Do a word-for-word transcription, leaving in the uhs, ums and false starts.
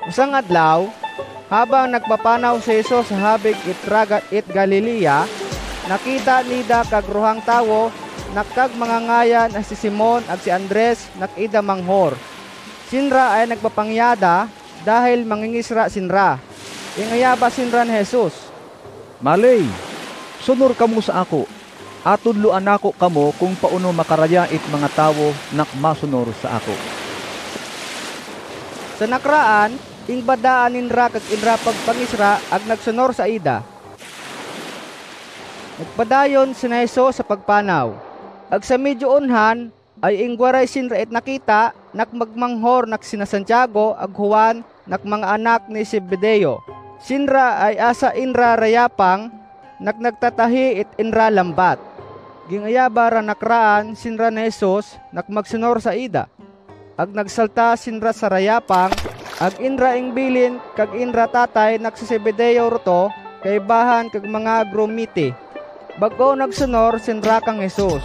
Isang adlaw, habang nagpapanaw si Jesus ha habig it ragat it Galilea, nakita nida kagruhang tawo na kagmangangayan a si Simon ag si Andres na kaida manghor. Sinra ay nagpapangyada dahil mangingisra sinra. Ingayaba sinra ni Jesus, "Maley, sonor kamo sa ako, a tudloan ako kamo kung paono makaraya it mga tawo na masonor sa ako." Sa nakraan, ingbadaan ninra kag inra pagpangisra ag nagsonor saida. Nagpadayon si Jesus sa pagpanaw. Ag sa medyo onhan, ay ingwaray sinra it nakita na magmanghor na sina Santiago ag Juan na mga anak ni Zebedeo. Sinra ay asa inra rayapang na nagtatahi it inra lambat. Gingayaba ra nakraan sinra ni Jesus na magsonor saida. Ag nagsalta sinra sa rayapang, ag inra ingbilin kag inra tatay na si Zebedeo ruto, kaibahan kag mga grumiti. Bag-o nagsonor sinra kang Jesus,